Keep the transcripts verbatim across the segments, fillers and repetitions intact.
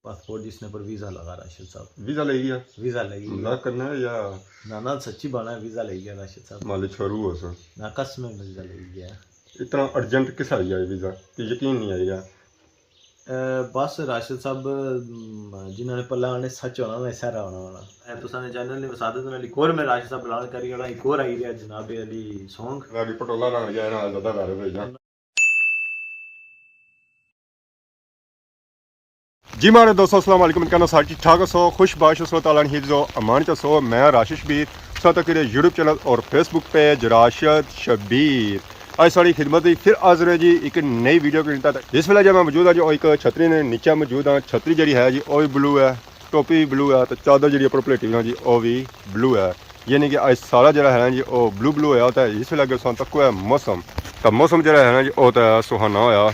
پاسپورٹ جس نے پر ویزا لگا راشد صاحب۔ ویزا لگی گیا؟ ویزا لگی گیا۔ مذاق کرنا ہے یا؟ نہ نہ، سچی بانا ہے، ویزا لگی گیا راشد صاحب۔ مالک چھوڑو ہو سا۔ نہ، قسم ہے، ویزا لگی گیا۔ اتنا ارجنٹ کس آئی گیا ویزا کہ یقین نہیں آئی گیا؟ اے، بس راشد صاحب، م، جنہاں نے پلہ آنے سچ ہونا، انہاں نے سہرا ہونا ہونا۔ اے، تساں نے چینل نے وسادت نال ایک اور میں راشد صاحب اعلان کری اوڑا، ایک اور آئی رہیا جناب علی سونگ۔ میں بھی پٹولا نہ گیا نا، زیادہ غالب ہو جانا۔ جی ماڑے دوستو، السلام علیکم۔ کہنا سارے ٹھیک ٹھاک ہسو، خوش باش ہسو، تعالیٰ نے حفظ و امان چ ہسو۔ میں راشد شبیر، سو تک یوٹیوب چینل اور فیس بک پیج راشد شبیر۔ آج ساری خدمت دی پھر حاضر ہے جی ایک نئی ویڈیو کے ساتھ۔ اس ویلے جو میں موجود ہاں جی، او ایک چھتری نے نیچے موجود ہاں۔ چھتری جڑی ہے جی، او بھی بلو ہے، ٹوپی بھی بلو ہے، تو چادر جڑی اپر پلیٹی ہوئی جی، او بھی بلو ہے۔ یعنی کہ اج سارا جڑا ہے نا جی، او بلو بلو ہویا۔ تے اس ویلے اگر تساں تکو ہے موسم، تے موسم جڑا ہے نا جی، او تے سہانا ہویا،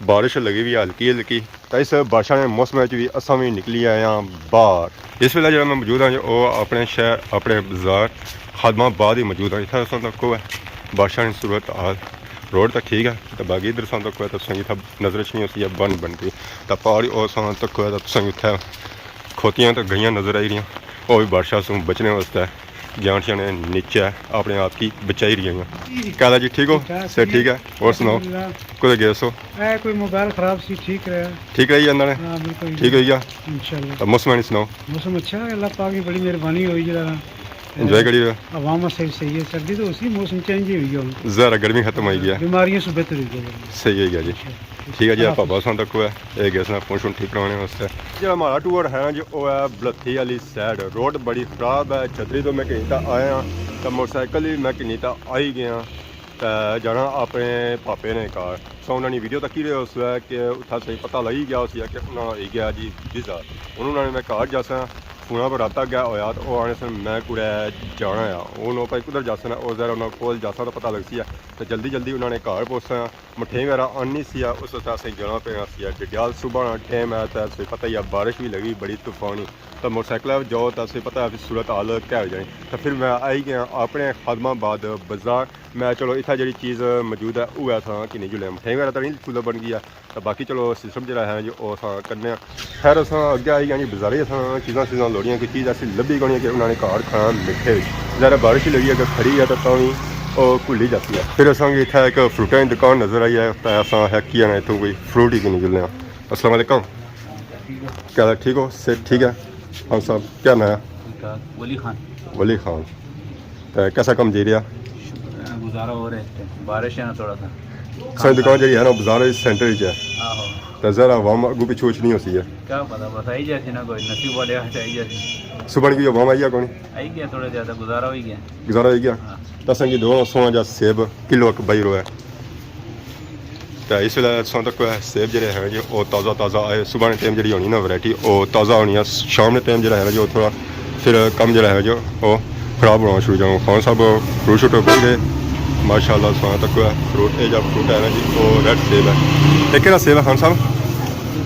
بارش لگی ہوئی ہے ہلکی ہلکی۔ تے اس بارشاں نے موسم وچ وی اساں وی نکلی آئے ہاں باہر۔ اس ویلے جڑا میں موجود ہاں جی، او اپنے شہر، اپنے بازار خادم آباد ہی موجود ہاں۔ اتھے تساں تکو ہے بارشاں نی صورت حال۔ روڈ تے ٹھیک ہے، تے باقی ادھر تساں تکو ہے، تے تساں اتھے نظر اچھنی ہوسی ہے بن بنتی۔ تے پہاڑی او تساں تکو ہے، تے تساں اتھے کھوتیاں تے گئیاں نظر آئی رہیاں، او وی بارشاں سوں بچنے واسطے جان شان نیچے اپنے آپ کی بچائی رہیاں۔ کیا حال ہے جی، ٹھیک ہو؟ ٹھیک ٹھاک، صحت ٹھیک ہے؟ اور سناؤ، الحمدللہ۔ کدھر گئے سو؟ اے کوئی موبائل خراب سی، ٹھیک رہیا۔ ٹھیک رہی اندر؟ ہاں، بالکل۔ ٹھیک ہوئی گیا؟ انشاءاللہ۔ تے موسم نہیں سناؤ؟ موسم اچھا ہے، اللہ پاک کی بڑی مہربانی ہوئی جڑا۔ انجوائے کری رہے ہو؟ عوام واسطے بھی صحیح ہے، سردی تو اسی موسم چینج ہی ہوئی ہے ہن۔ ذرا گرمی ختم ہوئی گیا۔ بیماریاں سوں بہتر ہوئی گئی۔ صحیح ہوئی گیا جی۔ اچھا۔ ٹھیک ہے جی، آپ بابا سان تک ہے، اے گئے سن فون شون ٹھیک کروانے واسطے۔ جڑا ہمارا ٹور ہے نا جی، او ہے بلتھی والی سائیڈ۔ روڈ بڑی خراب ہے، چھتری تو میں کہیں تا آیا ہاں، تے موٹر سائیکل بھی میں کہیں تا آئی گیا۔ تے جانا اپنے پاپے نے گھر۔ سو انہاں نی ویڈیو تکی رہے ہو سو ہے کہ اتھا صحیح پتہ لگی گیا ہوسی ہے کہ انہاں ہوئی گیا جی ویزا۔ ہن انہاں نے میں گھر جاساں، فوناں پر رابطہ گیا ہویا تے او آنے سن میں کڑے جانا آ۔ ہن او بھائی کدھر جاسن، او ذرا انہاں کول جاساں تے پتہ لگسی ہے۔ تے جلدی جلدی انہاں نے گھر پہنچساں۔ مٹھائی وغیرہ آننی سی ہے، اس واسطے اساں جانا پینا سی ہے۔ ڈڈیال صبح نا ٹائم ہے تے تساں پتہ ہی ہے بارش بھی لگی بڑی طوفانی۔ تے موٹر سائیکل جاؤ تے تساں پتہ ہے پھر صورت حال کیا ہو جانی۔ تے پھر میں آئی گیا اپنے خادم آباد بازار۔ میں چلو اتھا جڑی چیز موجود ہے، اوہ اساں کھنی جلے۔ مٹھائی وغیرہ تاں نہیں کھلا بن گئی ہے، تے باقی چلو سسٹم جڑا ہے جو او اساں کرنے آں۔ خیر، اساں اگے آئی گئے جی بازارے، اساں چیزاں چیزاں لوڑیاں، کوئی چیز ایسی لبھی کونی کہ انہاں نے گھر کھانا مٹھے وچ۔ ذرا بارش ہی لگی، اگر کھڑی ہے تاں تاں وی او کھلی جاتی ہے۔ پھر اساں کی اتھا ایک فروٹاں دی دکان نظر آئی ہے، تے اساں ہے کیا نا اتھوں کوئی فروٹ ہی کھنی جلنے آں۔ السلام علیکم۔ کیا حال ہے؟ ٹھیک ہو؟ صحت ٹھیک ہے؟ ہاں صاحب، کیا نام ہے؟ ٹھیک ٹھاک۔ ولی خان۔ ولی خان۔ تے کیسا کم جائی رہیا؟ شکر ہے، گزارا ہو رہا ہے اس ٹائم۔ بارش ہے نا تھوڑا سا۔ ساری دکان جڑی ہے نا، بازار اس سینٹر وچ ہے۔ آہو۔ تے ذرا عوام اگوں پچھوں اچھنی ہوسی ہے۔ کیا پتہ، بس آئی جاسی نا، کوئی نصیب والے آ تے آئی جاسی۔ صبح کی عوام آئی ہے کونی؟ آئی گیا، تھوڑا زیادہ گزارا ہوئی گیا۔ گزارا ہوئی گیا؟ ہاں۔ تے اساں کی دو سوہنا جا سیب کلو اک بائی روپے۔ تے اس ویلے تساں تکو ہے سیب جڑے ہیں جو او تازہ تازہ آئے، صبح نے ٹائم جڑی ہونی نا ورائٹی او تازہ ہونی ہے، شام نے ٹائم جڑا ہے جو تھوڑا پھر کم جڑا ہے جو او خراب ہونا شروع ہو جانا۔ خان صاحب فروٹ شروٹ پہ گئے، ماشاءاللہ تساں تکو ہے فروٹ، اے جا فروٹ ہے نا جی او ریڈ سیب ہے۔ اے کیڑا سیب ہے خان صاحب؟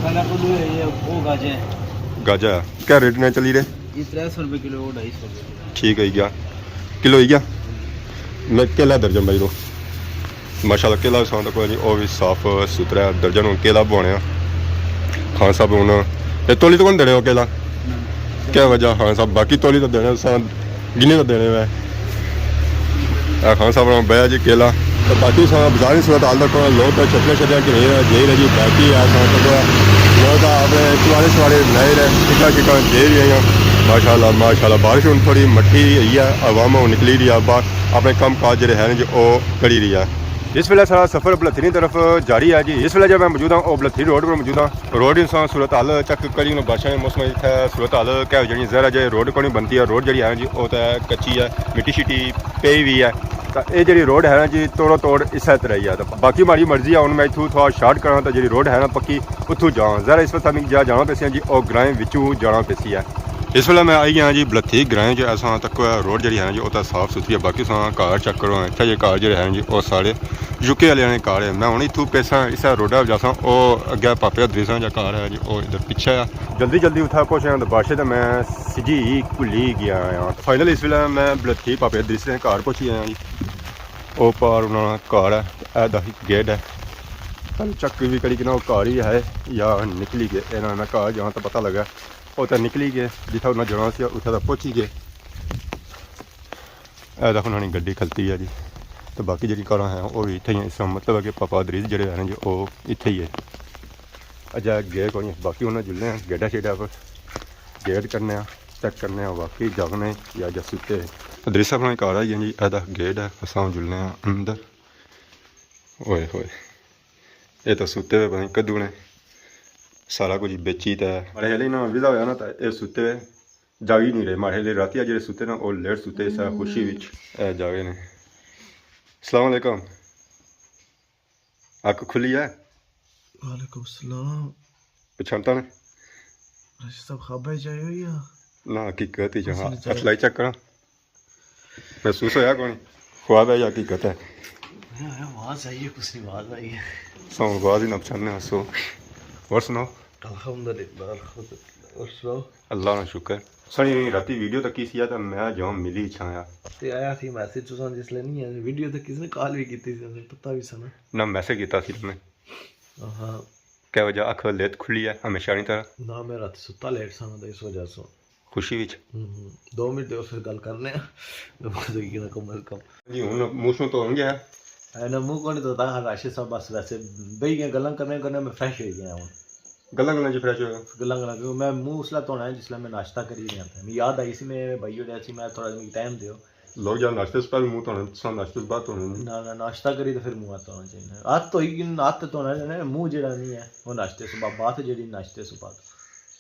پہلا کلو ہے، یہ وہ گاجر ہے۔ گاجر ہے۔ کیا ریٹ نے چلی رہے؟ یہ ترے سو روپے کلو، وہ ڈھائی سو روپے کلو۔ ٹھیک ہے گیا، کلو ہی گیا۔ میں کیلا درجن بھائی رو، ماشاءاللہ کیلا ساں تک جی، او بھی صاف ستھرا درجن۔ ہن کیلا بوانے آں خان صاحب۔ ہن تے تولی تو کون دینے ہو کیلا؟ کیا وجہ خان صاحب؟ باقی تولی تو دینے ساں، گنی تو دینے ہوئے۔ اے خان صاحب نے بیا جی کیلا۔ تے باقی ساں بازار نی صورت حال تکو، لوگ تے چھتریاں چھتریاں گھنی رہے، جائی رہے جی۔ باقی اے ساں تکو لوگ تے اپنے چوارے شوارے بنائی رہے، ٹکاں شکاں جائی رہی ہیں۔ ماشاءاللہ، ماشاءاللہ، بارش ہن تھوڑی مٹھی ہوئی ہے، عوام ہن نکلی رہی ہے باہر، اپنے کم کاج جڑے ہیں جو او کری رہی ہے۔ اس ویلے سارا سفر بلتھی نی طرف جاری ہے جی۔ اس ویلے جو میں موجود ہاں، او بلتھی روڈ پر موجود ہاں۔ روڈ نی تساں صورت حال چیک کری انہاں بارشاں دے موسم وچ اتھے صورت حال کیا ہو جانی۔ ظاہر ہے جے روڈ کونی بنتی ہے، روڈ جڑی ہے جی او تے کچی ہے، مٹی شٹی پئی ہوئی ہے۔ تے اے جڑی روڈ ہے نا جی توڑو توڑ اسے طرح ہی ہے۔ تے باقی ماڑی مرضی ہے ہن میں اتھوں تھوڑا شارٹ کراں تے جڑی روڈ ہے نا پکی اتھوں جاں۔ ظاہر ہے اس وقت سانوں جا جانا پیسی ہے جی او گرائیں وچوں جانا پیسی ہے۔ اس ویلے میں آئی گیا جی بلتھی گرائیں جو اساں تکو روڈ جڑی ہے نا جی او تے صاف ستھری ہے۔ باقی تساں گھر چیک کرو، اتھے جے گھر جڑے ہیں جی او سارے یو کے آلیاں نے گھر ہے۔ میں ہن اتھوں پیساں اسے روڈا پر جاساں، او اگے پاپے دریساں جا گھر ہے جی، او ادھر پیچھے ہے۔ جلدی جلدی اتھا پہنچے آں تے بارشیں تے میں سجی ہی گھلی گیا آں۔ فائنلی اس ویلے میں بلتھی پاپے دریسیں گھر پہنچی آیا جی۔ او پار انہاں نا گھر ہے، اے دا گیٹ ہے۔ چیک بھی کری کہ نہ وہ گھر ہی ہے یا نکلی گئے۔ انہاں نے گھر جانا تو پتہ لگا، وہ تو نکلی گئے، جتھا انہاں جانا سی اتھا تو پہنچی گئے۔ اے دیکھو انہاں نی گڈی کھلتی ہے جی۔ تو باقی جڑی کاراں ہیں وہ بھی اتھے ہی ہیں، اس کا مطلب ہے کہ پاپا ادریس جڑے ہیں جی وہ اتھے ہی ہے۔ اجا گئے کوئی نہیں، باقی انہاں جلنے ہیں گیٹا شیٹا پر، گیٹ کرنے ہیں، چیک کرنے ہیں واقعی جاگنے یا جا ستے ہیں۔ ادریس صاحب نے کار آئی ہیں جی، اے دا گیٹ ہے، اساں جلنے ہیں اندر۔ اوئے ہوئے، اے تو ستے ہوئے پتہ نہیں کدوں نے سارا کچھ بیچی تے ماڑے خیال انہاں ویزا ہویا نا تے اے ستے ہوئے جاگی نہیں رہے۔ ماڑے خیال راتی آ جڑے ستے نا او لیٹ ستے سا خوشی وچ۔ اے جاگے نے۔ السلام علیکم۔ اکھ کھلی ہے؟ وعلیکم السلام۔ پچھانتا نے؟ راشد صاحب خواب ہے جائے ہوئی یا؟ نہ، حقیقت ہی جہاں ہاتھ لائی چیک کراں۔ محسوس ہویا کون؟ خواب ہے یا حقیقت ہے؟ آواز آئی ہے، کسی آواز آئی ہے۔ ساؤنڈ آواز ہی نہ پچھاننے ہسو۔ اور سناؤ؟ الحمدللہ، الحمدللہ۔ اور سناؤ؟ اللہ نا شکر۔ سنی راتی ویڈیو تکی سی تے میں جاؤں ملی چھایا۔ تے آیا سی میسج تساں جس لے نہیں آئے، ویڈیو تے کس نے کال بھی کیتی سی، پتہ بھی سنا۔ نہ، میسج کیتا سی تمہیں۔ ہاں۔ کیا وجہ؟ اکھ لیٹ کھلی ہے ہمیشہ نی طرح؟ نہ، میں رات ستا لیٹ سا نا، تے اس وجہ سے۔ خوشی وچ؟ ہوں، ہوں۔ دو منٹ دے، پھر گل کرنے آں۔ کم از کم۔ جی، ہن منہ شو تو ہو گیا ہے؟ اے نہ، منہ کون تو تا راشد صاحب، بس ویسے بئی گئے گلاں کرنے کرنے میں فریش ہوئی گیا ہوں۔ گلاں گلاں جی فریش ہوئے؟ گلاں گلاں، کیوں میں منہ اس لے دھونا ہے جس لے میں ناشتہ کری رہیا تھا۔ میں یاد آئی سی، میں بھائی ہوڑے سی، میں تھوڑا جہا ٹائم دیو۔ لوگ جب ناشتے سے پہلے منہ دھونے، تساں ناشتے سے بعد دھونے نہیں؟ نہ، نہ، ناشتہ کری تے پھر منہ ہتھ دھونا چاہیے۔ ہتھ دھوئی گی، ہتھ دھونا ہے، منہ جیڑا نہیں ہے، وہ ناشتے سے بعد، بات جیڑی ناشتے سے بعد۔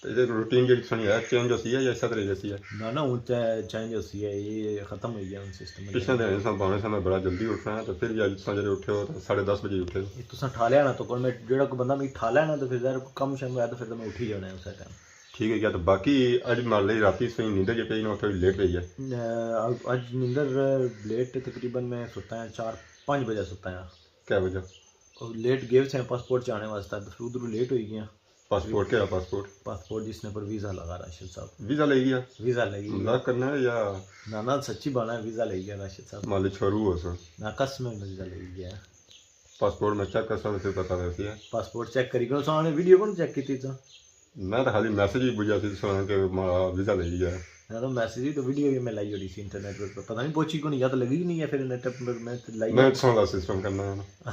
تے اے روٹین جیڑی تساں ہے، چینج ہوسی ہے یا اسے طرح جیسی ہے؟ نہ، نہ، ہن تے چینج ہوسی ہے، یہ ختم ہوئی گیا ہن سسٹم۔ پچھلے دن تساں بانے سا میں بڑا جلدی اٹھ رہا ہاں، تے پھر بھی اج تساں جیڑے اٹھے ہو، تے ساڑھے دس بجے اٹھے ہو۔ یہ تساں ٹھالیا نا، تو کون میں جیڑا کوئی بندہ میں ٹھالیا نا، تو پھر ظاہر کم شم ہویا، تو پھر تو میں اٹھی جانا ہے اسے ٹائم۔ ٹھیک ہے، کیا تو باقی اج مارے راتی سوئی نیندر جے پئی نا، تھوڑی لیٹ پئی ہے۔ اے، اج نیندر لیٹ، تقریباً میں ستا ہاں چار، پانچ بجے ستا ہاں۔ کیا وجہ؟ او لیٹ گئے سے پاسپورٹ جانے واسطے، تو پھر ادھروں لیٹ ہوئی گیا۔ پاسپورٹ کیا پاسپورٹ؟ پاسپورٹ جس نے پر ویزا لگا راشد صاحب۔ ویزا لے گیا؟ ویزا لے گیا۔ مذاق کرنا ہے یا؟ نہ، نہ، سچی بانا ہے، ویزا لے گیا راشد صاحب۔ مالک چھوڑو ہو سر۔ نہ، قسم ہے ویزا لے گیا۔ پاسپورٹ میں چیک کرساں تے پھر پتہ لگسی ہے۔ پاسپورٹ چیک کری کرو، سانے ویڈیو کون چیک کیتی تساں؟ میں تو خالی میسج ہی بجھا سی سنا کہ ماڑا ویزا لے گیا۔ میں تو میسج ہی تو ویڈیو بھی میں لائی ہوئی سی انٹرنیٹ پر، پتہ نہیں پہنچی کون یا تو لگی نہیں ہے، پھر نیٹ پر میں تو لائی۔ میں سنا سسٹم کرنا ہے نا۔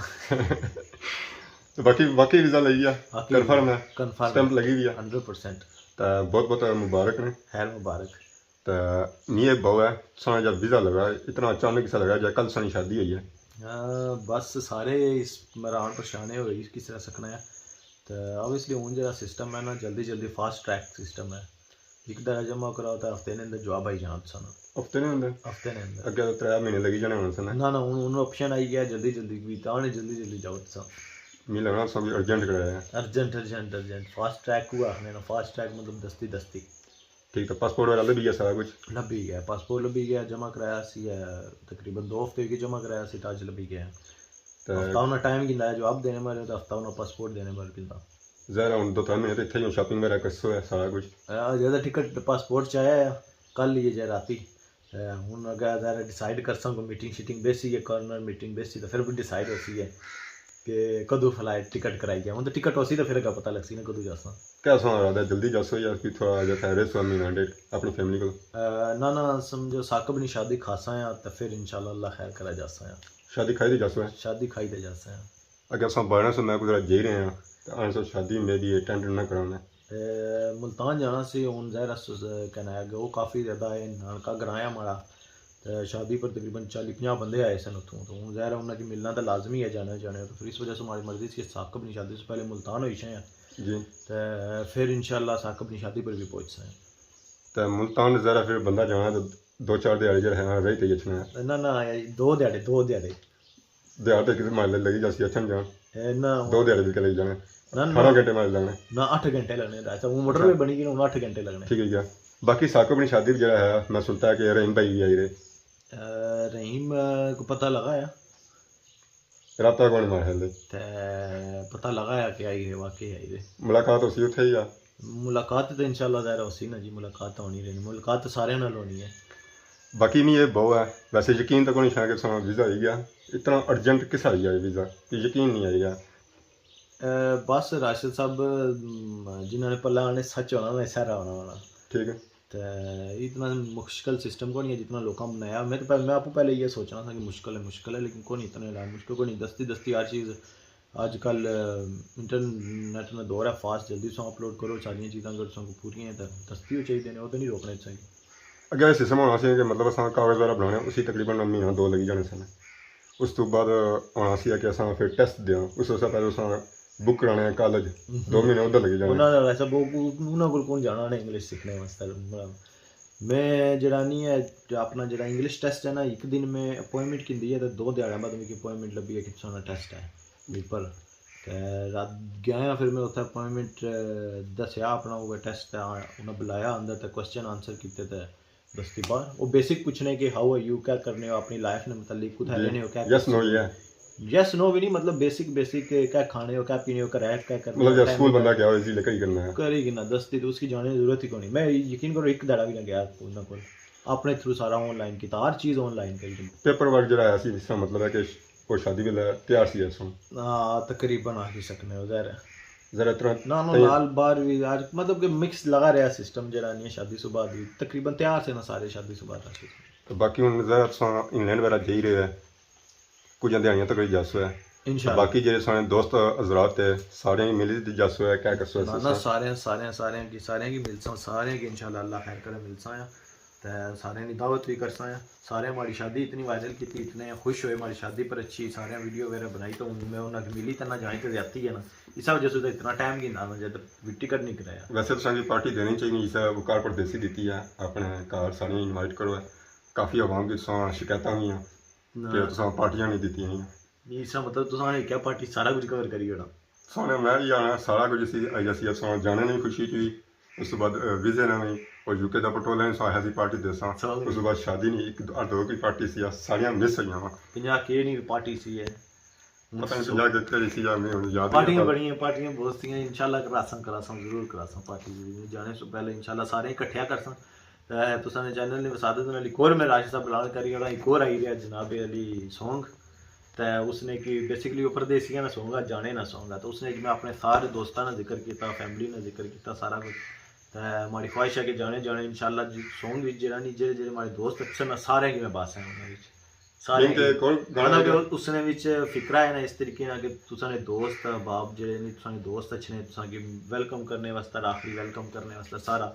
تو باقی، باقی ویزا لے گیا، باقی کنفرم ہے؟ کنفرم۔ سٹیمپ لگی ہوئی ہے؟ ہنڈریڈ پرسینٹ۔ تو بہت بہت مبارک نے۔ خیر مبارک۔ تے میاں بہو ہے، ساں جا ویزا لگا، اتنا اچانک سا لگا جا کل سانی شادی ہوئی ہے۔ ہاں، بس سارے اس حیران پریشانے ہوئے اس کس طرح سکنا ہے۔ تے اوبویسلی ہن جیڑا سسٹم ہے نا، جلدی جلدی فاسٹ ٹریک سسٹم ہے۔ ایک دفعہ جمع کراؤ تے ہفتے نے اندر جواب آئی جانا تساں نا۔ ہفتے نے اندر؟ ہفتے نے اندر۔ اگے تو ترے مہینے لگی جانے ہونے سن۔ نہ، نہ، ہن، ہن آپشن آئی گیا جلدی جلدی، بھی تاں نے جلدی جلدی جاؤ تساں۔ می لگنا سب ارجنٹ کرایا ہے۔ ارجنٹ، ارجنٹ، ارجنٹ۔ فاسٹ ٹریک کو آخنے نا، فاسٹ ٹریک مطلب دستی دستی۔ ٹھیک، تو پاسپورٹ وغیرہ لبھی گیا سارا کچھ؟ لبھی گیا، پاسپورٹ لبھی گیا، جمع کرایا سی، اے، تقریباً دو ہفتے کی جمع کرایا سی، تے اج لبھی گیا۔ تے ہفتہ انہاں ٹائم گھندا ہے جواب دینے بارے، تے ہفتہ انہاں پاسپورٹ دینے بارے گھندا۔ ظاہر ہے ہن دو ترے مہینے تے اتھے ہی ہوں، شاپنگ وغیرہ کرسو ہے سارا کچھ۔ اے، جیڑا ٹکٹ پاسپورٹ چ آیا ہے، کل ہی ہے جے راتی۔ تے ہن اگے ظاہر ہے ڈیسائیڈ کرساں، کوئی میٹنگ شیٹنگ بیسی یا کارنر میٹنگ بیسی، تے پھر بھی ڈیسائیڈ ہوسی ہے کہ کدوں فلائٹ ٹکٹ کرائی ہے۔ ہن تے ٹکٹ ہوسی تے پھر اگے پتہ لگسی نا کدوں جاساں۔ کیا ساں ارادہ ہے، جلدی جاسو یا کوئی تھوڑا جا ٹھہرے سو مہینہ ڈیڑھ اپنی فیملی کول؟ اے، نہ، نہ، سمجھو ثاقب نی شادی کھاساں آں تے پھر انشاءاللہ اللہ خیر کرا جاساں آں۔ شادی کھائی تے جاسو ہے؟ شادی کھائی تے جاساں آں۔ اگے اساں بارہ سو میں کدھر جائی رہے ہاں، تے آنے سو شادی میں بھی اٹینڈ نہ کرانا۔ اے، ملتان جانا سی، ہن ظاہر ہے اس، کہنا ہے کہ وہ کافی زیادہ ہے، نانکا گراں ہے ہمارا، تے شادی پر تقریباً چالی پنجاہ بندے آئے سن اتھوں، تو ہن ظاہر ہے انہاں کی ملنا تو لازمی ہے، جانے جانے، تو پھر اس وجہ سے ہماری مرضی سی ثاقب نی شادی سے پہلے ملتان ہوئی شاں، جی۔ تے پھر انشاءاللہ ثاقب نی شادی پر بھی پہنچ ساں۔ تے ملتان ظاہر ہے پھر بندہ جانا تو دو چار دیہاڑے جیڑے ہیں رہی تے اچھنا ہے۔ نہ، نہ، دو دیہاڑے، دو دیہاڑے۔ دیہاڑ تے کتنے مہینے لگی جاسی اچھن جان؟ اے، نہ، دو دیہاڑے بھی لگی جانے؟ نہ، نہ۔ اٹھارہ گھنٹے مہینے لگنے؟ نہ، اٹھ گھنٹے لگنے۔ اچھا، وہ موٹر وے بنی گئی نا، ہن اٹھ گھنٹے لگنے۔ ٹھیک ہے جی۔ باقی ثاقب نی شادی بھی جیڑا ہے، میں سنتا ہے کہ رحیم بھائی بھی آئی رہے۔ اے، رحیم، اے، کو پتہ لگا ہے؟ رابطہ کون ماحول ہے؟ تے پتہ لگا ہے کہ آئی رہے، واقعی آئی رہے۔ ملاقات ہوسی اتھے ہی آ؟ ملاقات تے انشاءاللہ ظاہر ہوسی نا جی، ملاقات تو ہونی رہنی، ملاقات تو سارے نال ہونی ہے۔ باقی میں یہ بہو ہے، ویسے یقین تو کونی شاید کہ ساں ویزا آئی گیا، اتنا ارجنٹ کس آئی گیا ویزا، کہ یقین نہیں آئی گیا۔ اے، بس راشد صاحب، م، جنہاں نے پلہ آنے سچ ہونا نا، سارا ہونا ہونا۔ ٹھیک ہے۔ تے اتنا مشکل سسٹم کو نہیں ہے جتنا لوکاں بنایا۔ میں تو پہلے، میں آپ پہلے یہ سوچنا تھا کہ مشکل ہے، مشکل ہے، لیکن کوئی نہیں، اتنا مشکل کوئی نہیں۔ دستی دستی ہر چیز اج کل، آ، انٹرنیٹ نا دور ہے، فاسٹ، جلدی سو اپلوڈ کرو ساریاں چیزاں، اگر تساں کو پوریاں ہیں تو دستی ہو چاہیے نے، وہ تو نہیں روکنے چاہیے۔ اگے اے سسٹم ہونا سی کہ مطلب اساں کاغذ وغیرہ بنانے، اسی تقریباً مہینہ دو لگی جانے سن۔ اس تو بعد ہونا سی کہ اساں پھر ٹیسٹ دیاں، اس سے پہلے اساں بک کرانے ہیں کالج، دو مہینے ادھر لگی جانے۔ انہاں دا ویسا بہت، انہاں کول کون جانا انہیں انگلش سیکھنے واسطے؟ میں جڑا نہیں ہے، اپنا جڑا انگلش ٹیسٹ ہے نا، ایک دن میں اپوائنٹمنٹ گھندی ہے تو دو دیہاڑے بعد میری اپوائنٹمنٹ لبھی ہے کہ تساں نا ٹیسٹ ہے پیپر۔ تے رات گیا ہاں، پھر میں اتھے اپوائنٹمنٹ، آ، دسیا اپنا، وہ ٹیسٹ ہے، انہاں بلایا اندر تے کوسچن آنسر کیتے تے دستی باہر۔ وہ بیسک پوچھنے کہ ہاؤ آر یو، کیا کرنے ہو اپنی لائف نے متعلق، کتھے جی۔ رہنے ہو، کیا یس نو، یہ ہے۔ یس نو بھی نہیں، مطلب بیسک بیسک، کیا کھانے ہو، کیا پینے ہو، کرائے کیا کرنے مطلب ہو، جب ٹائم سکول بندہ گیا ہو، اسی لے کر ہی کرنا ہے۔ کر ہی کرنا، دستی تو اس کی جانے کی ضرورت ہی کوئی نہیں۔ میں یقین کرو ایک دڑا بھی نہ گیا انہاں کول۔ اپنے تھرو سارا آن لائن کیتا، ہر چیز آن لائن کری۔ پیپر ورک جڑا آیا سی، اس کا مطلب ہے کہ وہ شادی ویلے تیار سی ایسا۔ ہاں، تقریباً آخی سکنے ہو، ظاہر ہے۔ ذرا اتنا نہ، نہ، تیار۔ نال باہر بھی یار، مطلب کہ مکس لگا رہا سسٹم جڑا نہیں ہے، شادی صبح دی تقریباً تیار سے نا سارے شادی صبح تک۔ تو باقی ہن ذرا تساں انگلینڈ وغیرہ جائی رہے ہو، کچھ دیہاڑیاں تک جاسو ہے۔ انشاءاللہ۔ باقی جڑے سارے دوست حضرات ہے، سارے ملی تے جاسو ہے، کیا کرسو ہے نہ، نہ، سسٹم؟ سارے، سارے، سارے کی، سارے کی ملساں، سارے کی انشاءاللہ اللہ خیر کرے ملساں آ۔ تے سارے نی دعوت بھی کرساں آ۔ سارے ماڑی شادی اتنی وائرل کیتی، اتنے خوش ہوئے ماڑی شادی پر اچھی، سارے ویڈیو وغیرہ بنائی، تو ہن میں انہاں کی ملی تے نہ جائیں تے زیادتی ہے نا۔ اس وجہ سے تو اتنا ٹائم گھندا نا، جد ویٹی کرنی کرایا۔ ویسے تساں کی پارٹی دینی چاہیے، اسے وقار پردیسی دیتی ہے، اپنے گھر سارے انوائٹ کرو ہے۔ کافی عوام کی تساں شکایتاں ہوئیاں نہ۔ کہ تساں پارٹیاں نہیں دیتیاں۔ نہیں، اس کا مطلب تساں نے کیا پارٹی سارا کچھ کور کری ہونا۔ سونے میں ہی آنا سارا کچھ سی، آئی ایس سی ایف سونا جانے نہیں خوشی چ ہوئی۔ اس کے بعد، اے، ویزے نہ ہوئی، اور یو کے دا پٹرول نہیں سو آیا سی پارٹی دے ساں۔ سو اس کے بعد شادی نہیں، ایک دو، دو کی پارٹی سی، ساریاں مس ہوئی ہاں۔ پنجاہ کے نہیں پارٹی سی ہے۔ پتہ نہیں پنجاہ کے کری سی یا نہیں، ہن یاد نہیں پارٹیاں آتا۔ بڑیاں، پارٹیاں بہت سیاں، انشاءاللہ کراساں، کراساں، ضرور کراساں پارٹی ضرور۔ جانے سے پہلے انشاءاللہ سارے اکٹھیا کرساں۔ تے تساں نے چینل نے وسادت نال ایک اور میں راشد صاحب بلال کری اوڑا، ایک اور آئی رہیا جناب علی سونگ۔ تے اس نے کہ بیسیکلی وہ پردیسیاں نا سونگ آ، جانے نا سونگ آ۔ تے اس نے کہ میں اپنے سارے دوستاں نا ذکر کیتا، فیملی نا ذکر کیتا، سارا کچھ۔ تے ماڑی خواہش ہے کہ جانے جانے انشاءاللہ جی سونگ وچ جڑا نہیں، جڑے جڑے ماڑے دوست اچھے نا، سارے کی میں باساں انہاں وچ۔ سارے کیونکہ کی۔ کون گانا مطلب کہ جو اس نے وچ فقرہ ہے نا اس طریقے نا کہ تساں نے دوست احباب جڑے نے، تساں نے دوست اچھے نے، تساں کی ویلکم کرنے واسطے، آخری ویلکم کرنے واسطے سارا۔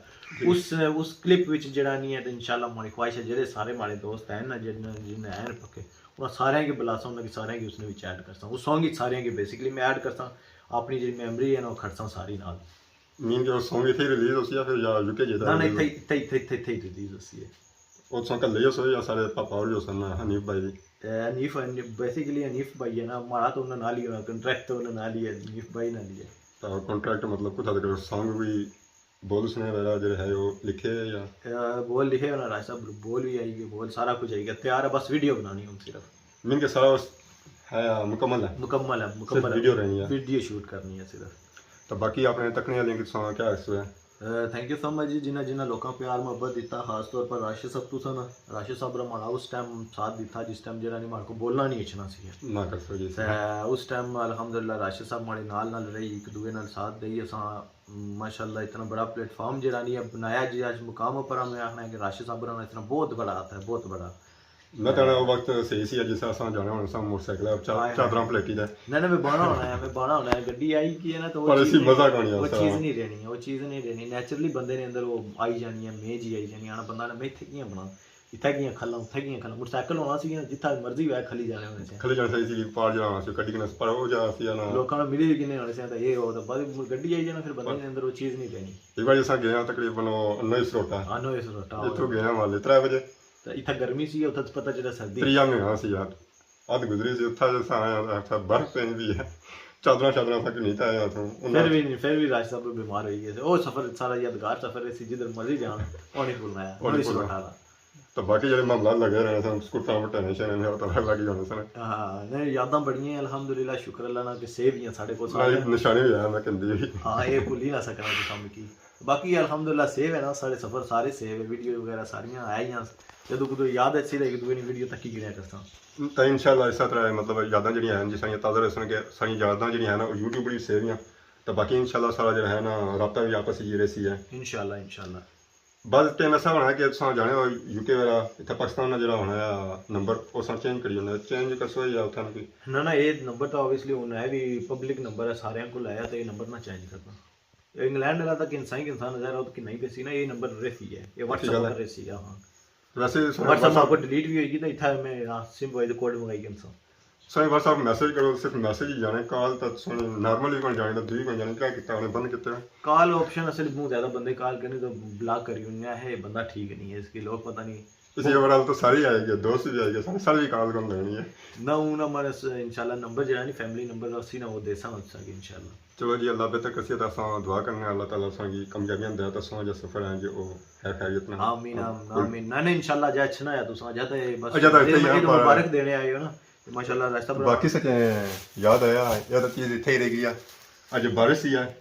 جی۔ اس نے، اس کلپ وچ جڑا نہیں ہے، تے انشاءاللہ ماڑی خواہش ہے جڑے سارے ماڑے دوست ہیں نا، جن، جن ہیں پکے، انہاں سارے کی بلاساں، انہاں کی سارے کی اس نے وچ ایڈ کرساں۔ اس سانگ وچ سارے کی بیسیکلی میں ایڈ کرساں، اپنی جڑی میموری ہے نا، وہ کھڑساں ساری نال۔ مین کہ وہ سانگ اتھے ریلیز ہوسی یا پھر یا یو کے جیتا نہ، نہ، ریلیز؟ اتھے، اتھے، اتھے، اتھے، اتھے ریلیز ہوسی ہے۔ او تساں کلے ہی ہوسو یا سارے پاپا ہور وی ہوسن، حنیف بھائی وی؟ اے، حنیف، بیسیکلی حنیف بھائی ہے نا، ماڑا تو انہاں نال ہی ہونا، کنٹریکٹ تو انہاں نال ہی ہے، حنیف بھائی نال ہی ہے۔ تو کنٹریکٹ مطلب کتھا تک سانگ وی بول سنے وغیرہ جڑے ہے او لکھے یا؟ اے، بول لکھے ہونا راج صاحب، بول وی آئی گئے، بول سارا کچھ آئی گیا، تیار ہے، بس ویڈیو بنانی ہن صرف۔ مین کہ سارا اس ہے مکمل ہے؟ مکمل ہے، صرف مکمل ہے۔ ویڈیو رہنی ہے۔ ویڈیو شوٹ کرنی ہے صرف۔ تو باقی اپنے تکنے والے کی تساں کیا آخسو ہے؟ تھینک یو سو مچ جی، جنہاں جنہاں لوکاں پیار محبت دیتا، خاص طور پر راشد صاحب تساں نا۔ راشد صاحب را ماڑا اس ٹائم ساتھ دیتا جس ٹائم جڑا نہیں ماڑے کو بولنا نہیں اچھنا سی۔ نہ کر سکے تے اس ٹائم الحمدللہ راشد صاحب ماڑے نال نال رہی، ایک دوے نال ساتھ دئی اساں، ماشاءاللہ اتنا بڑا پلیٹ فارم جڑا نہیں ہے بنایا جی، اج مقام پر میں آخنا ہے کہ راشد صاحب را اتنا بہت بڑا ہاتھ ہے، بہت بڑا۔ میں کہنا وہ وقت صحیح سی جس اساں جانا ہونا سا موٹر سائیکل ہے، چا-، ہائے ہائے۔ چادراں پلیٹی دے۔ نہیں، نہیں، میں بانا ہونا ہے، میں بانا ہونا ہے، گڈی آئی کی ہے نا، تو وہ پر چیز اسی نہیں، مزہ کونی وہ آتا۔ چیز نہیں رہنی، وہ چیز نہیں رہنی۔ نیچرلی بندے نے اندر وہ آئی جانی ہے، میں جی آئی جانی، آنا بندہ نے میں اتھے کیاں بنا، اتھے کیاں کھلا، اتھے کیاں کھلا۔ موٹر سائیکل ہونا سی نا، جتھا مرضی ہویا کھلی جانے ہونے سے۔ کھلی جانے سے اسی پار جانا ہونا سی، گڈی کنے پر وہ جانا سی نا۔ لوکاں نے ملی بھی کنے ہونے سے، تو یہ ہو، تو بعد گڈی آئی جانا، پھر بندے نے اندر وہ چیز نہیں رہنی۔ ایک بار جیسا گیا تقریباً وہ انیس روٹا۔ ہاں، انیس روٹا۔ اتھوں گیا والے ترے بجے۔ تے اتھا گرمی سی، اتھا تے پتہ چلا سردی۔ تریا مہینہ سی یار۔ اتھ گزری سی، اتھا جیسا آیا، اتھا برف پینی پی ہے۔ چادراں شادراں سا کنے تے آیا اتھوں۔ انہاں پھر بھی نہیں، پھر بھی راج صاحب بیمار ہوئی گئے سے۔ او سفر سارا یادگار سفر سی، جدھر مرضی جان، او نہیں بھولنا ہے۔ او نہیں بھولنا۔ تو باقی جڑے معاملات لگے رہنے سن، سکوٹاں وٹانے شنے نے، او تو لگی ہونے سن۔ ہاں، نہیں، یاداں بڑیاں ہیں، الحمدللہ، شکر اللہ نا کہ سیو ہی ہیں ساڑے کول سارے۔ نشانی بھی ہے، میں کہندی۔ ہاں، اے بھلی نہ سکنا تساں مکی۔ باقی الحمدللہ سیو ہے نا، سارے سفر سارے سیو ہے، ویڈیو وغیرہ ساریاں آئیاں۔ جدوں کدوں یاد اچھی تے ایک دوے نی ویڈیو تکی گریا کرساں۔ تے انشاءاللہ اس طرح، مطلب، یاداں جیہڑیاں ہن، جس طرح تازہ رہسن کہ ساریاں یاداں جیہڑیاں ہن، او یوٹیوب پر وی سیو ہیاں۔ تے باقی انشاءاللہ سارا جیہڑا ہے نا، رابطہ وی آپس وچ رہسی ہے۔ انشاءاللہ، انشاءاللہ۔ بس تے میں سمجھنا کہ تساں جانے ہو یو کے وغیرہ، اتھے پاکستان نا جیہڑا ہونا ہے نمبر، او اساں چینج کری اوڑنا ہے۔ چینج کرسو یا اتھے نا کوئی؟ نہ، نہ، اے نمبر تاں اوبویسلی ہن ہے وی پبلک نمبر ہے، ساریاں کول آیا تے اے نمبر نہ چینج کرنا۔ انگلینڈ والا تاں کنساں ہی کنساں نظر آؤ، تو کنا ہی پیسی نا، اے نمبر رہسی ہے، اے اچھی واٹس ایپ گل پر ہے۔ رہسی ہے، ہاں۔ ویسے ساڑا واٹس ایپ واٹس نمبر ایپ ڈیلیٹ وی ہوئی گئی، تے اتھا میں آ، سم وائز کوڈ منگائی کنساں۔ ساڑے واٹس ایپ میسج کرو، صرف میسج ہی جانے، کال تاں ساڑے نارمل ہی کون جانے، تاں دوئی کون جانے، کیا کیتا انہیں بند کیتے ہوئے؟ کال آپشن اصل بہت زیادہ بندے کال کرنے تو بلاک کری انہیں ہے، بندہ ٹھیک نہیں ہے، اس کی لوگ پتہ نہیں۔ اس لیے اوورال تو سارے ہی آئے گئے، دوست بھی آئے گئے، سارے، سارے بھی کال کرن لگنی ہے۔ نہ، ہوں ہمارا س-، انشاءاللہ نمبر جیہڑا نہیں، فیملی نمبر اسی نا، وہ دیساں اساں کی انشاءاللہ۔ چلو جی، اللہ بہتر کرسی، تے اساں دعا کرنے آں، اللہ تعالیٰ اساں کی کامیابیاں دے، تے اساں جا سفر ہے جی، او خیر خیریت نال۔ آمین، آمین، آمین۔ نہ، نہ، انشاءاللہ اجا اچھنا ہے تساں، اجا تے بس اجا تے اتھے ہی ہیں، مبارک دینے آئے ہو نا۔ تے ماشاءاللہ رستہ تے بڑا باقی سچے یاد آیا، یہ تو چیز اتھے ہی رہ گئی ہے۔ اج بارش سی ہے،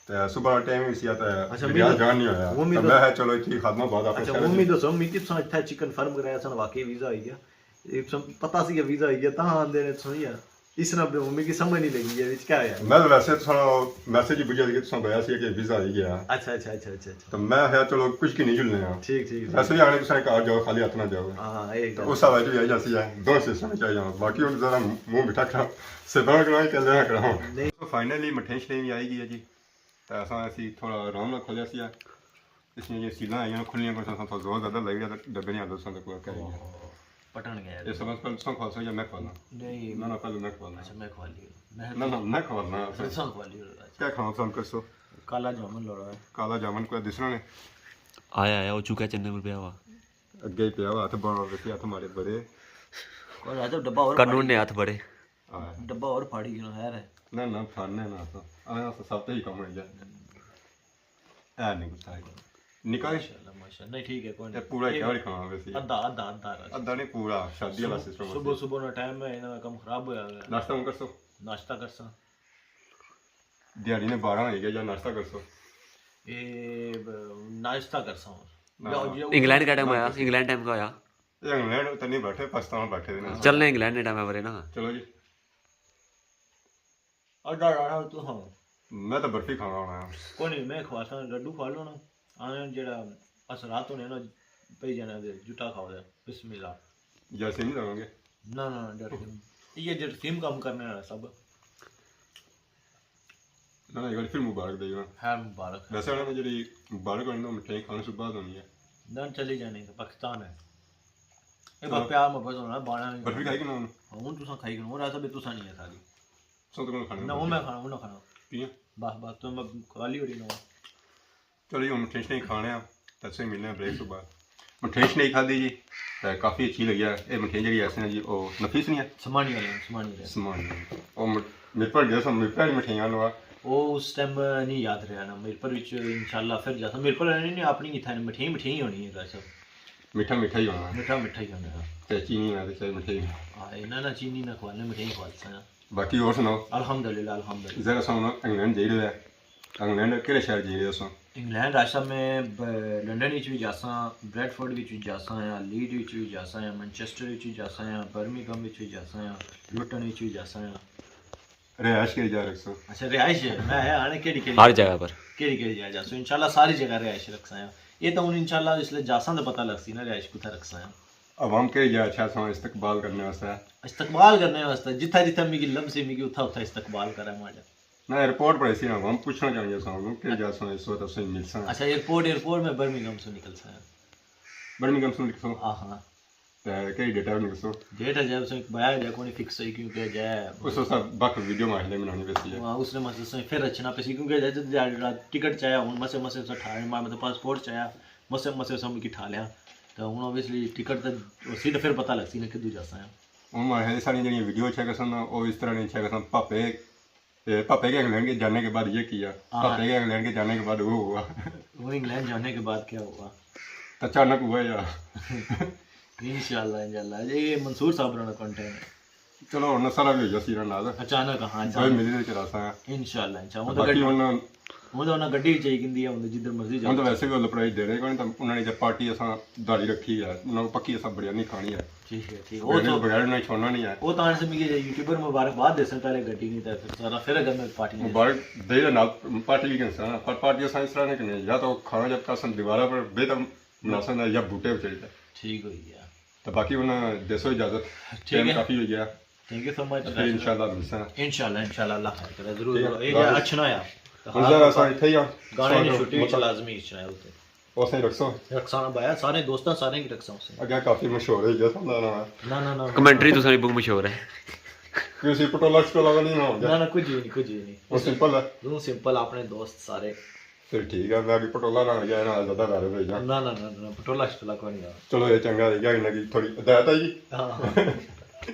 تے صبح ٹائم وی سی ہے، تے اچھا، دریا می جان نہیں ہویا۔ وہ می تے تو میں ہے چلو اتھے ہی خاتمہ بعد آپ اچھا، شہر وہ می جی۔ دسو، می کی تساں اتھے اچھی کنفرم کرایا سن واقعی ویزا ہوئی گیا؟ اے تساں پتہ سی کہ ویزا ہوئی گیا، تاں آندے نے تساں یار۔ اس طرح پہ ہن میکی سمجھ نہیں لگی ہے وچ کیا ہویا۔ میں تو ویسے تساں میسج ہی بھجیا سی کہ تساں بویا سی کہ ویزا آئی گیا۔ اچھا، اچھا، اچھا، اچھا، اچھا۔ تو میں آخیا چلو کچھ کی نہیں جلنے آں۔ ٹھیک، ٹھیک، ویسے ٹھیک۔ بھی آنے کسے نے گھر جاؤ، خالی ہاتھ نہ جاؤ۔ ہاں، ہاں، اے تو گل۔ اس حوالے چ بھی آئی جاسی ہے، دو سسٹم چاہیے ہاں۔ باقی ہن ذرا منہ مٹھا کراں، سبر کراں کہ لینا کراں۔ نہیں۔ تو فائنلی مٹھائی شٹھائی بھی آئی گئی ہے جی۔ تے اساں اسی تھوڑا آرام نال کھولیا سی۔ اس نے یہ سیلاں آئیاں کھلیاں، کوئی اساں تھوڑا زور زیادہ لگی گیا تے ڈبے نے آلو ساں تک کر گیا۔ اوہو، پٹن گیا۔ یہ سمجھ پہلے تساں کھوالسو یا میں کھوالاں؟ نہیں۔ نہ، نہ، پہلے میں کھوالاں۔ اچھا، میں کھوالی۔ میں نہ، نہ، میں کھوالاں۔ تساں کھوالی۔ اچھا۔ کیا کھانا پسند کرسو؟ کالا جامن لوڑا ہے۔ کالا جامن کوئی دسنا نے؟ آیا، آیا، او چکا چنے پر پیا ہوا۔ اگے ہی پیا ہوا، ہتھ بڑا ویسی، ہتھ مارے بڑے۔ اور آ تو ڈبہ اور قانون نے ہتھ بڑے۔ ہاں۔ ڈبہ اور پھاڑی گیا، خیر ہے۔ نہ، نہ، پھاڑنے نہ تو۔ آیا تو سب تے ہی کم ہو گیا۔ اے نہیں گسا ہے۔ نکا ہے؟ ماشاءاللہ، ماشاءاللہ۔ نہیں، ٹھیک ہے، کوئی اے نہیں۔ پورا اے کیا کھانا ویسے؟ ادھا، ادھا، ادھا رہا۔ ادھا نہیں، پورا شادی والا صبح، سسٹم صبح، ہوسی۔ صبح نا ٹائم ہے، انہاں نا کم خراب ہویا ہوا ہے۔ ناشتہ ہن کرسو؟ ناشتہ کرساں۔ دیہاڑی نے بارہ ہوئی گیا، یا ناشتہ کرسو؟ اے ب-، ناشتہ کرساں۔ ہاں۔ یا، یا انگلینڈ کا ٹائم ہویا؟ انگلینڈ ٹائم کا ہویا؟ اے انگلینڈ تے نہیں بیٹھے، پاکستان بیٹھے دے نے۔ چلنے انگلینڈ نے ٹائم ہے ورے نا۔ چلو جی۔ اڈا رانا تو ہاں۔ میں تو برفی کھانا ہونا ہے۔ کوئی نہیں، میں کھواساں، لڈو کھوا لو نا۔ آنے جیڑا اثرات ہونے نا، پئی جانا دے، جٹا کھاؤ دے۔ بسم اللہ۔ جراثیم نہیں لگاں گے؟ نہ، نہ، نہ، جراثیم۔ یہ جراثیم کم کرنے والا سب۔ نہ، نہ، ایک بار پھر مبارک دے نا۔ خیر مبارک۔ ویسے انہاں نے جڑی مبارک ہونی نا، مٹھائی کھانے سے بعد ہونی ہے۔ نہ، چلی جانی ہے، پاکستان ہے۔ اے چلو۔ بس پیار محبت ہونا، بانا نہیں برفی ہونا۔ کھائی کہ نہ ہن؟ ہاں، ہن تساں کھائی کہ نہ ہن، ایسا بھی تساں نہیں ہے ساری۔ سب تو کون کھانا نہ، وہ میں کھانا، وہ نہ کھانا۔ کیاں؟ بس، بس، تو میں کھا لی ہوڑی نہ۔ چلو جی، ہن مٹھیش نہیں کھانے آں، تے اسے ملنے آں بریک تو بعد۔ مٹھیش نہیں کھادی جی، تے کافی اچھی لگی ہے۔ اے مٹھیش جڑی ایسے ہیں جی، او نفیس نہیں ہے؟ سمانی والے ہیں، سمانی والے ہیں۔ سمانی۔ او مٹ-، میرپور گئے سن، میرپور والی مٹھیاں لوا۔ او اس ٹائم نہیں یاد رہیا نا، میرپور وچ انشاءاللہ پھر جاساں۔ میرپور والے نہیں، اپنی اتھا مٹھیاں، مٹھیاں ہی ہونی ہے ویسے۔ میٹھا میٹھا ہی ہونا ہے۔ میٹھا میٹھا ہی ہونا ہے۔ تے چینی نہ تے چائے مٹھائی۔ ہاں، انہاں نہ چینی نہ کھوانے، مٹھائی کھوا دیساں۔ باقی اور سناؤ؟ الحمدللہ، الحمدللہ۔ ذرا سا ہن انگلینڈ جائی رہے ہو۔ انگلینڈ کیڑے شہر جائی رہے ہو سو؟ انگلینڈ آج میں ب-، لندن وچ بھی جاساں، بریڈفورڈ وچ بھی جاساں یا، لیڈ وچ بھی جاساں یا، مانچسٹر وچ بھی جاساں یا، برمنگھم وچ بھی جاساں یا، لوٹن وچ بھی جاساں یا۔ رہائش کیڑی جا رکھسو؟ اچھا، رہائش ہے۔ میں ہے آنے کیڑی کیڑی ہر جگہ پر۔ کیڑی کیڑی جا جاسو؟ انشاءاللہ ساری جگہ رہائش رکھساں۔ یہ تو ہن انشاءاللہ اس لیے جاساں تو پتہ لگسی نا رہائش کتھا رکھساں۔ عوام کیڑی جا اچھا سو استقبال کرنے واسطے؟ استقبال کرنے واسطے جتھا جتھا میکی لبسی، میکی اتھا اتھا استقبال کرے ماڑا۔ نہ، ایئرپورٹ پر ایسی نا، ہم پوچھنا چاہیے سو، ہم کیڑی جا سو اس وقت اسے ملساں۔ اچھا، ایئرپورٹ، ایئرپورٹ میں برمنگھم سے نکلساں۔ برمنگھم سے نکلسو؟ ہاں، ہاں۔ تے کئی ڈیٹ ہے نکلسو؟ ڈیٹ اجے اساں بایا اجے کوئی فکس ہے کیونکہ اجے اس واسطے بک ویڈیو ماں نے بنانی پیسی ہے۔ ہاں، اس نے مسئلہ سے پھر رچنا پیسی کیونکہ اجے تے ٹکٹ چاہیا ہن مسے مسے اساں ٹھا لیا، ماڑے مطلب پاسپورٹ چاہیا، مسے مسے اساں کی ٹھا لیا۔ تے ہن اوبویسلی ٹکٹ تے اسی تے پھر پتہ لگسی نا کدوں جاساں۔ ہن ماڑے ساڑی جڑی ویڈیو چیک کرسن نا، او اس طرح نہیں چیک کرسن، پاپے تے پاپے کے انگلینڈ کے جانے کے بعد یہ کیا؟ ہاں۔ پاپے کے انگلینڈ کے جانے کے بعد وہ ہوا۔ وہ انگلینڈ جانے کے بعد کیا ہوا؟ اچانک ہوا یا؟ انشاءاللہ، انشاءاللہ۔ یہ منصور صاحب ہوراں نا کنٹینٹ ہے۔ چلو، ہن سارا بھی ہو جاسی انہاں نال۔ اچانک، ہاں، بھائی اچانک۔ ملی تے چراساں۔ انشاءاللہ، انشاءاللہ۔ باقی ہن ہن تاں انہاں گڈی چائی کیتی ہے، ہن تاں جدھر مرضی جاؤ۔ ہن تاں ویسے وی اولے پرائی دینے کوئی نی، تاں انہاں نے تے پارٹی اساں داڑھی رکھی ہے، انہاں کو پکی اساں بریانی کھانی ہے۔ ٹھیک ہے، ٹھیک۔ او بریانی تاں بغیر انہاں نے چھوڑنا نی ہے۔ او تاں اساں مکی یوٹیوبر مبارکباد دیساں پہلے گڈی نی، تے پھر سارا پھر اگر میں پارٹی مبارک دے دے نال پارٹی وی کرساں، پر پارٹی اساں اس طرح نی کرنی، یا تاں کھانا جب اساں دیوارا پر بے تاں مناساں دا یا بوٹے پر چڑھی دا۔ ٹھیک ہوئی گیا۔ تے باقی انہاں دیسو اجازت، ٹھیک ٹائم ہے۔ کافی ہوئی گیا۔ تھینک یو سو مچ۔ تے پھر انشاءاللہ ملساں۔ انشاءاللہ، انشاءاللہ، اللہ خیر کرے، ضرور، ٹھیک ہے، ضرور۔ اے اللہ حافظ۔ اچھنا آیا۔ ہن ذرا اساں اتھے ہی آں۔ گانے نی شوٹنگ وچ لازمی اچھنا ہے اتھے۔ اساں رکھساں۔ رکھساں نا بھایا، سارے دوستاں سارے کی رکھساں اساں۔ اگے کافی مشہور ہے، یہ سمجھا نا۔ نہ، نہ، نہ، نہ۔ کمنٹری تساں بہت مشہور ہے۔ کوئی سی پٹولا شٹولا نی نہ ہوندا۔ نہ، نہ، کچھ وی نی، کچھ وی نی۔ وہ سمپل ہے۔ توں سمپل، اپنے دوست سارے۔ پھر ٹھیک ہے، میں بھی پٹولا نہ گیا نا، زیادہ غالب ہو جانا۔ نہ، نہ، نہ، نہ، پٹولا شٹولا کوئی نی آ۔ چلو، یہ چنگا ہے، کیا انہاں کی تھوڑی ہدایت آئی۔ ہاں۔